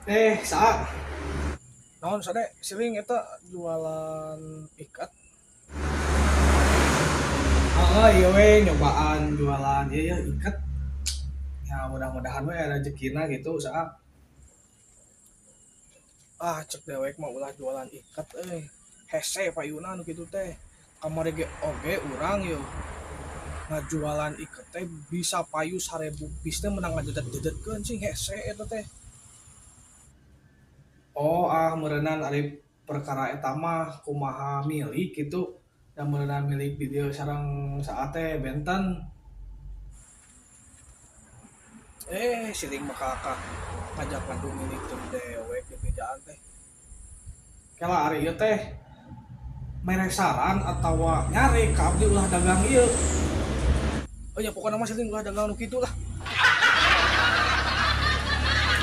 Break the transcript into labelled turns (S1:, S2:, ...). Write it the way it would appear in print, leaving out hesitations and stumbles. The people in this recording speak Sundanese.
S1: Eh, saa. Naon sade siling eta jualan ikat. Oh, iya we nyobaan jualan ieu ya ikat. Ya mudah-mudahan we rezekina gitu saa. Ah, cek dewek mah ulah jualan ikat euy. Hese payuna nu kitu teh. Kamari ge oge urang yeuh ngajualan ikat teh bisa payu 1000 piece teh menang ngajedet-jedetkeun, sing hese eta teh. Oh ah, meureunan ari perkara eta mah kumaha milik gitu da, meureunan milik di dieu sareng saha teh benten. Eh, siling mah kakak ngajak ngadu milik jeung dewek di bejaan teh. Kela ari ieu teh mere saran atawa nyarek ka abdi ulah dagang ieu. Oh ya, pokokna mah siling ulah dagang nu kitu lah.